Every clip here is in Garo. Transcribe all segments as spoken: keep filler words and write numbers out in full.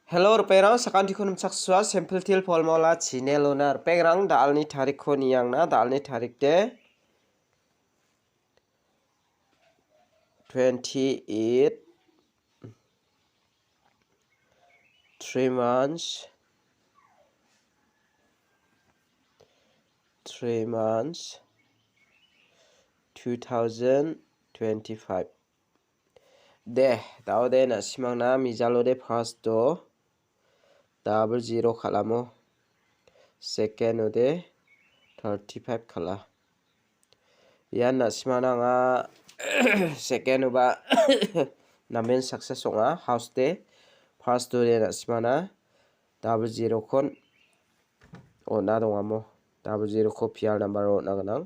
Hello, ripengrang, sakantikon nimchaksoa, Simple Teer Formula channel-ona. Ripengrang, da·alni tarikko niangna, da·alni tarik de twenty-eight, three months, three months, two thousand twenty-five. De, da·ode na·simangna mijalo de first-o double zero kal·amo. Second-o de thirty-five kal·a. Ian na·simangna anga second-oba namen success ong·a. House de first-o de na·simangna double zero-kon on·a dongamo. Double zero-ko P R number-o on·a gnang.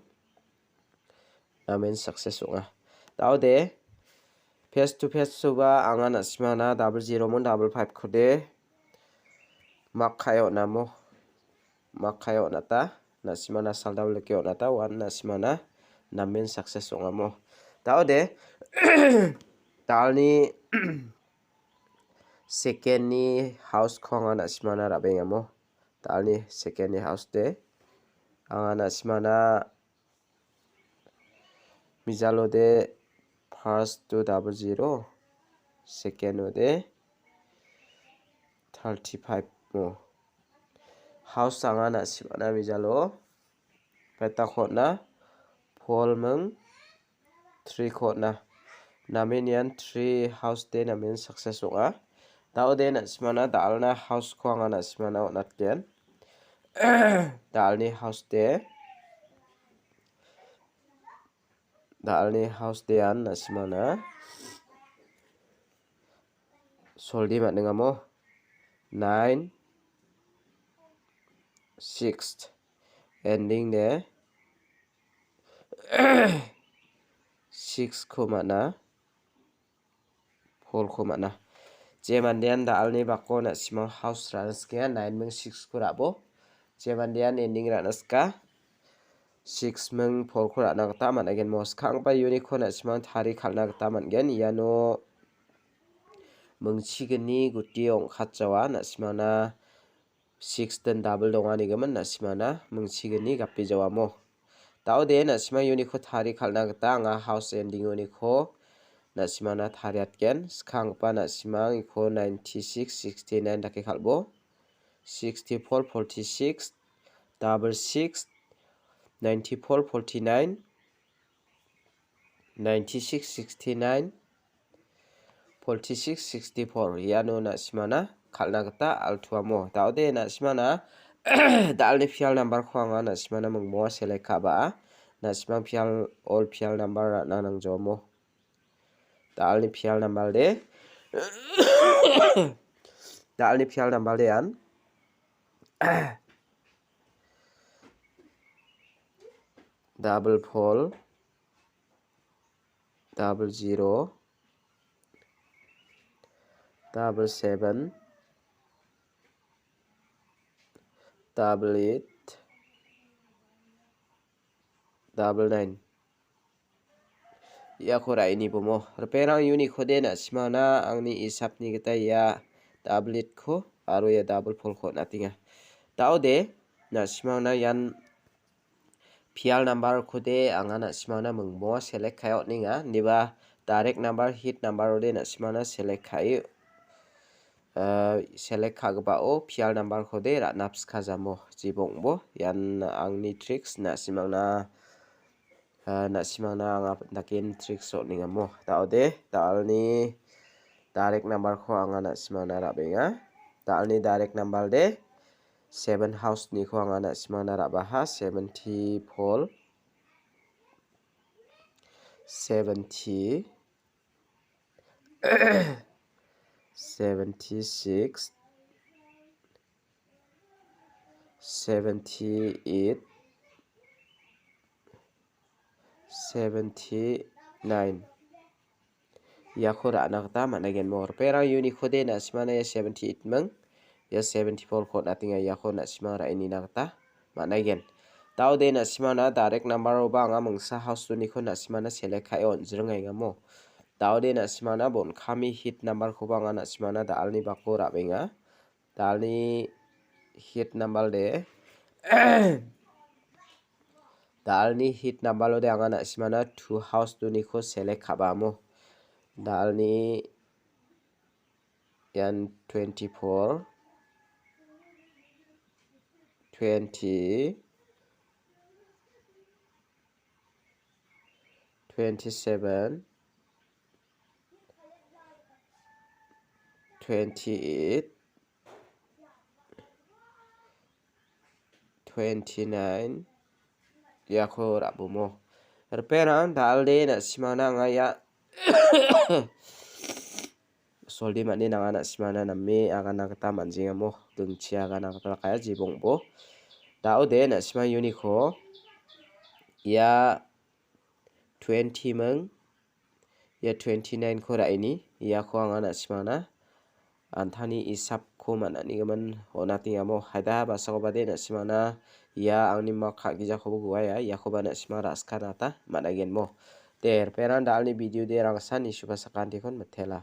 Namen success ong·a. Da·ode, face to face-oba anga na·simangna double zero-mon double five-kode mak ka·e on·amo. Mak ka·e on·ata. Na·simangna sal double-ke on·ata. Uan na·simangna namen success ong·amo. Da·ode, da·alni second-ni house-ko anga na·simangna ra·bengamo. Da·alni second-ni house de. Anga na·simangna mijalo de first-o double zero, second-o de thirty-five mo. House anga na·simangna mijalo peta ko on·a, four ming three ko on·a. Namen ian three house de namen success ong·a. Da·ode na·simangna da·alna house-ko anga na·simangna on·atgen. Da·alni house de, da·alni house de an na·simangna solde man·engamo. Nine, six, ending de six-ko man·a, four-ko man·a. Je mandean da·alni bako na·simang house ra·na sika, nine ming six-ko ra·bo. Je mandean ending ra·na sika, six ming four-ko ra·na gita man·aigen. Mo skanggipa uniko na·simang tari kal·na gita man·gen. Iano mingchigni guti ong·katjawa, na·simangna six den double dongani gimin na·simangna mingchigni gape jawamo. Da·ode na·simang uniko tari kal·na gita anga house ending uniko na·simangna tariatgen. Skanggipa na·simang iko ninety-six, sixty-nine dake kal·bo. Sixty-four, forty-six, double six, ninety-four, forty-nine, ninety-six, sixty-nine, forty-six, sixty-four. Iano na·simangna kal·na gita altuamo. Da·ode na·simangna da·alni P R number-ko anga na·simangna mingmoa select ka·ba. Na·simang P R, all P R number ra·na nangjoamo. Da·alni P R number de. Da·alni P R number de an. Double four, double zero, double seven, double eight, double nine. Iako ra·e nibomo. Ripengrang uniko de na·simangna angni isapni gita ia double eight-ko aro ia double four-ko on·atenga. Da·ode na·simangna ian P R number-ko de anga na·simangna mingmoa select ka·e on·enga. Indiba direct number, hit number-o de na·simangna select ka·e, eh, select ka·gipao P R number-ko de ra·napskajamo. Jibongbo ian angni tricks na·simangna ah, na·simangna anga daken tricks on·engamo. Da·ode, da·alni direct number-ko anga na·simangna ra·benga. Da·alni direct number de seven house-niko anga na·simangna ra·baha, seventy-four, seventy, seventy-six, seventy-eight, seventy-nine. Iako ra·na gita man·aigen. Mo ripengrang uniko de na·simangna ia seventy-eight ming, ia seventy-four-ko on·atenga, iako na·simang ra·e nina gita man·aigen. Da·ode na·simangna direct number-oba anga mingsa house-oniko na·simangna select ka·e on·jringengamo. Da·ode na·simangna bon kami hit number-koba anga na·simangna da·alni bako ra·benga. Dalni hit number de. Dalni hit number de anga na·simana two house duniko select ka·bamo. Dalni ian twenty-four, twenty, twenty-seven, twenty-eight, twenty-nine, iako ra·bomo. Ripengrang, dalde na·simana anga ia soldi man·e nanga na·simana name agana gita man·jengamo, dingchi agana gita dakaya jibongbo. Daode na·sima uniko ia twenty ming, ia twenty-nine ko ra·eni, iako anga na·simana antangni isapko man·anigimin on·atengamo. Haida basakobade na·simana ia angni mak ka·gijakobo guaia, iakoba na·sima ra·skanata man·agenmo. De, ripengrang, dalni video de rangsan isuba sakantikon mitela.